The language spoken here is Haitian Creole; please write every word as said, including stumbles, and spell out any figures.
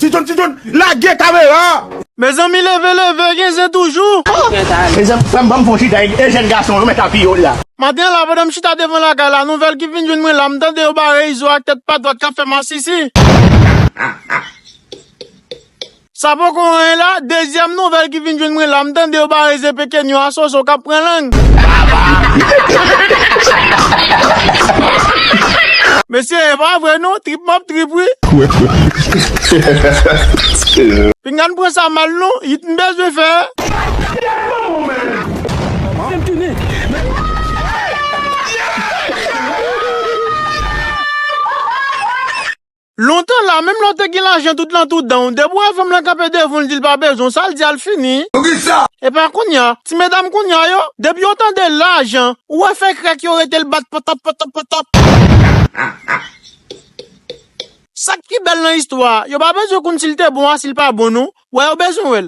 Titoun, Titoun, lage kamera! Mezanmi, leve, leve, gen zen toujou. Mezanmi, frè m, ban m fè yon chita e jèn gason yo mèt apiye w la. Maten an la, pandan m chita devan lakay la, nouvèl ki vin jwenn mwen la, m tande yo bare Izo ak Tèt Pa Dwat k ap fè masisi. Sa poko anyen la, dezyèm nouvèl ki vin jwenn mwen la, m tande yo bare Zepe Kenyon a Soso k ap pran lang. Mesye, e pa vre non, trip m ap trip wi. Pinga n pran sa mal non, it m bezwen fè. Lontan la, menm lè w te gen lajan tout lan tout dan w, depi w wè fanm lan kanpe devan w, l di l pa bezwen w, sa l di a l fini. Poukisa? Epa kounya, ti medam kounya yo, depi yo tande lajan, ou wè fè krèk yo rete l bat patap, patap, patap. Sa k pi bèl nan istwa a, yo pa bezwen konn si l te bon a si l pa bon non. Wè yo bezwen wè l.